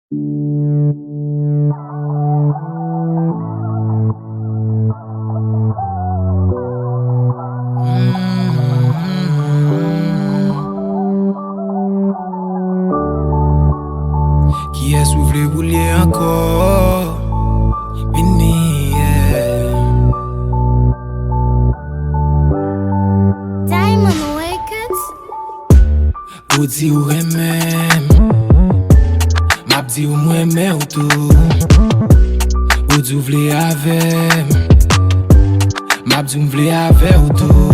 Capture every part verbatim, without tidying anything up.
Kiyès ou vle pou l ye ankò? Vini, yeah. Diamond Records. Ou di ou renmen m, m ap di w m renmen w tou. Ou di w vle avè m, m ap di w m vle avè w tou.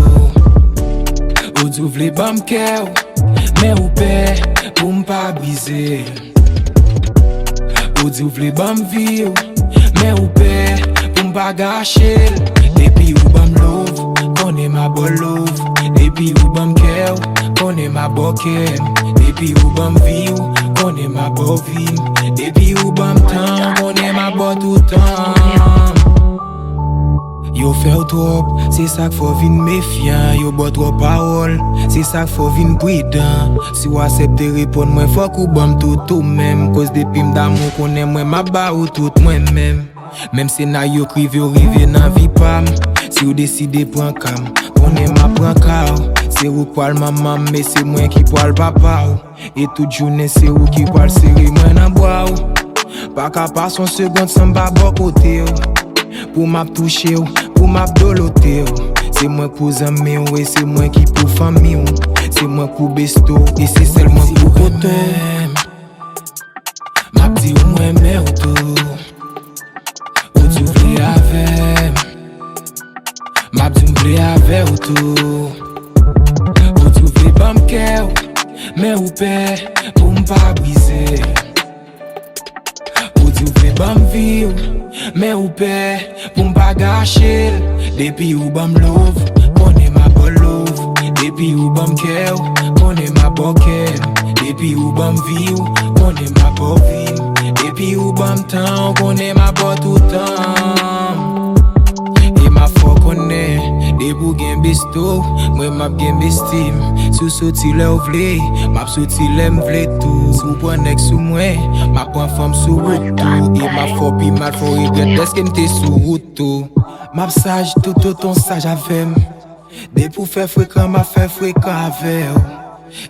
Ou di w vle ban m kè w, men ou pè pou m pa brize l. Ou di w vle ban m vi w, men ou pè pou m pa gache l. Depi ou ban m love, konnen m ap ba w love. Depi ou ban m kè w, konnen m ap ba w kè m. Depi ou ban m vi w, konnen m ap ba w vi m. Depi ou ban m tan, konnen m ap ba w tout tan m. Yo fè w twòp, se sa k fè w vin mefyan. Yo ba w twòp pawòl, se sa k fè w vin pridan. Si w aksepte reponn mwen, fòk ou ban m tout ou menm. Koz depi m damou, konnen mwen m ap ba ou tout mwen menm. Menm senaryo k rive w rive nan vi pa m, si w deside pran ka m, konnen m ap pran ka w. Se ou k pral manman m, men se mwen ki pral papa w. E tout jounen se ou ki pral sere mwen nan bra w. Pa ka pase yon segonn san m pa bò kote w. Pou m ap touche w, pou m ap dolote w. Se mwen k pou zanmi w e se mwen ki pou fanmi w. Se mwen k pou besto w e se sèl mwen k pou kote w. M ap di w m renmen w tou. Ou di w vle avè m, m ap di w m vle avè w tou. Ou di w vle ban m kè w, men ou pè pou m pa brize l. Ou di w vle ban m vi w, men ou pè pou m pa gache l. Depi ou ban m love, konnen m ap ba w love. Depi ou ban m kè w, konnen m ap ba w kè m. Depi ou ban m vi w, konnen m ap ba w vi m. Depi ou ban m tan w, konnen m ap ba w tout tan m. E m ap fè w konnen, depi w gen besto, mwen m ap gen besti m. Si w soti lè w vle, m ap soti lè m vle tou. Si w pran nèg sou mwen, m ap pran fanm sou wout tou. E m ap fè w pi mal, fè w regrèt dèske m te sou wout tou. M ap saj toutotan w saj avè m. Depi w fè frekan, m ap fè frekan avè w.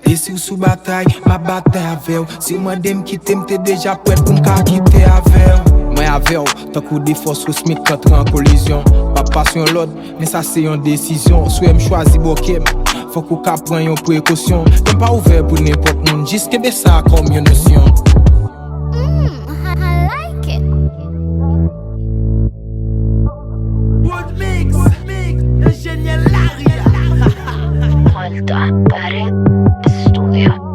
E si w sou batay, m ap batay avè w. Si w mande m kite, m te deja prèt pou m ka kite avè w. Mwen avè w, tankou de fòs kosmik k antre an kolizyon. M ap pase yon lòd, men sa se yon desizyon. Si w wè m chwazi bò kè m, fòk ou ka pran yon prekosyon. Kè m pa ouvè pou nenpòt moun, jis kenbe sa kòm yon nosyon. Mm, I like it. Wood Mix, Wood Mix, enjenyè Larry. Walter Barrett Studio.